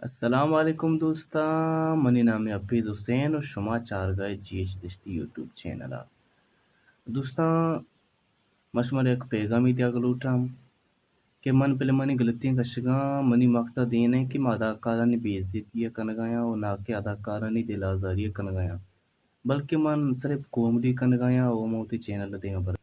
السلام علیکم دوستاں، منی نام حفیظ حسین و شما چارگائے G H Dashti YouTube channel ءَ۔ دوستاں، من شمارا یک پیغامی دیگ لوٹاں کہ من بلے منی گلتیاں کشگاں، منی مقصد اے نہ کہ ما اداکارانی بے عزتی ءَ کنگایاں و نا کہ اداکارانی دل آزاری ءَ کنگایاں، بلکہ من صرف کامیڈی کنگایاں و من وتی چینل ءَ دیما بر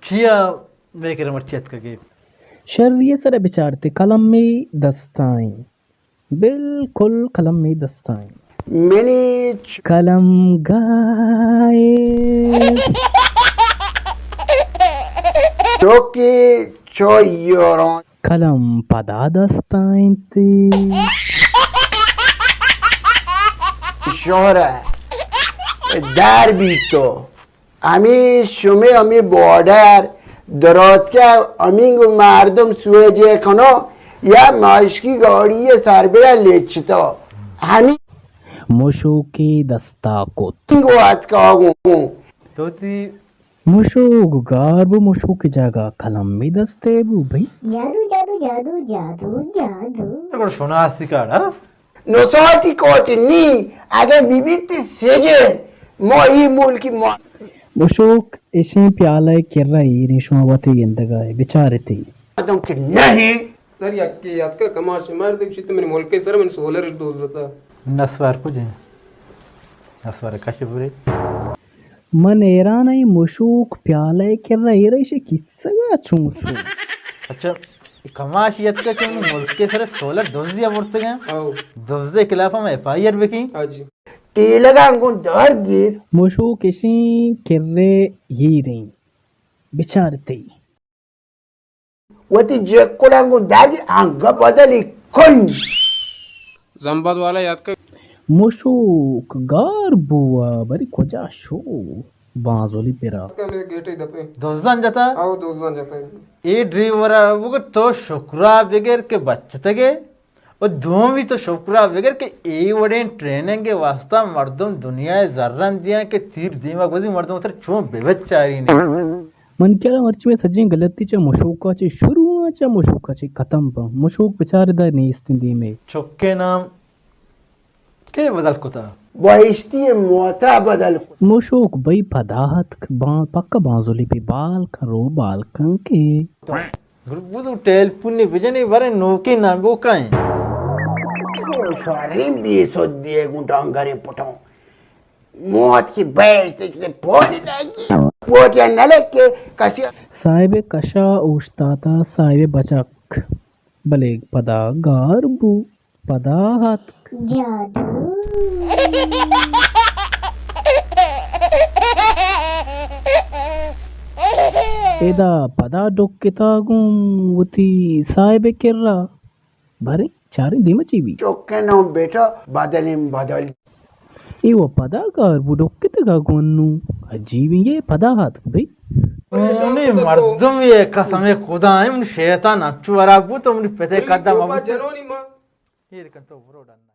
چیا مئے کرا مرچی اتکگے؟ شری ءِ سرا بچارتے، قلمے دستائیں۔ بالکل قلمے دستائیں۔ منی چ- قلم گائے۔ چوکی چو یوران۔ قلم پدا دستائیں تے۔ شہر در بیتو۔ ہمے شمے ہمے بارڈر دراتکہ ہمینگو مردم سوجے کنو یا ماشکی گاڑی سر بیا لچتا۔ ہمے مشوکے دستا کت۔ ہمینگو اتکاگوں۔ تو تی مشوک گار بو، مشوک جاگہ قلم بھی دستے بو بھئی۔ جادو، جادو، جادو، جادو، جادو۔ گڑا شناسی کارڈ ہست؟ نساٹی کوٹ نی، اگہ بی بی تی سجن، ما ای ملکی ما مشوک اشیں پیالہ کرا ایریں، شما وتی گندگا ہے، بچارتی۔ مردم کہ نہیں۔ سر یکی یاتکا کماش مرد گشی تو منی ملک سر من سولر دوزتا۔ نسوار کجے؟ نسوار کش برے۔ من حیران ای مشوک پیالہ کرا ایرش کسگا چون شو؟ اچھا، کماش یتکا کہ ملک سر سولر دزیا برتگا؟ او۔ دزے خلاف ہم ایف آئی آر بکیں؟ ہاں جی۔ ٹیلگاں گوں دار گیر۔ مشوک اشیں کرے ہیریں۔ بچارتی۔ وتی جکلاں گوں دار گیر، انگا بدلی کن۔ زمباد والا یاتکا۔ مشوک گار بوا، بری کجا شو؟ بانزولی پرا۔ یاتکا مئے گیٹے دپے۔ دزان جتا؟ او دزان جتا۔ اے ڈریورا بگو تو شکرا بگر کہ بچتگے۔ و دومی تو شکرا بگر کہ اے وڑیں ٹریننگ ءِ واسطہ مردم دنیا ءَ زرن دیاں کہ تیر دیما گوزی مردم تر چون بہ بچارینی۔ من کیا مرچی میں سجیں غلطی چا مشوکا چے شروع آں، چا مشوکا چے ختم پا۔ مشوک بچار دا نیستیں دیمے۔ چکے نام کے بدل کتا؟ بہشتی موتا بدل کتا۔ مشوک بھئی پدا اتک، بان-، پکا بانزولی پہ بال کن رو، بال کن کے۔ گڑا بودو ٹیلیفونے بجنے، برے نوکیں ننگوکا ایں۔ چون شریں بے سدی ءَ گوں ڈنگریں پٹاں۔ موت کی بیشت چتے پوٹی لگی۔ پوٹی نہ لگے کسی۔ صاحب کشا اوشتاتا صاحب بچک، بلے پدا گار بو۔ پدا اتک۔ جادو۔ ادا پدا ڈکتا گوں وتی صاحب کرا۔ باریں چاریں دیما چی بی؟ چکے نام بیٹا بدلیں بدل۔ اے و پدا گار بو ڈکتگا گوں انوں۔ عجیب اے پدا اتک بھئی۔ منی مردم اے قسم خدا اے، من شیطان انچو ورا بو تو منی پتے قدم ابو۔ ایر کن تو برو ڈن۔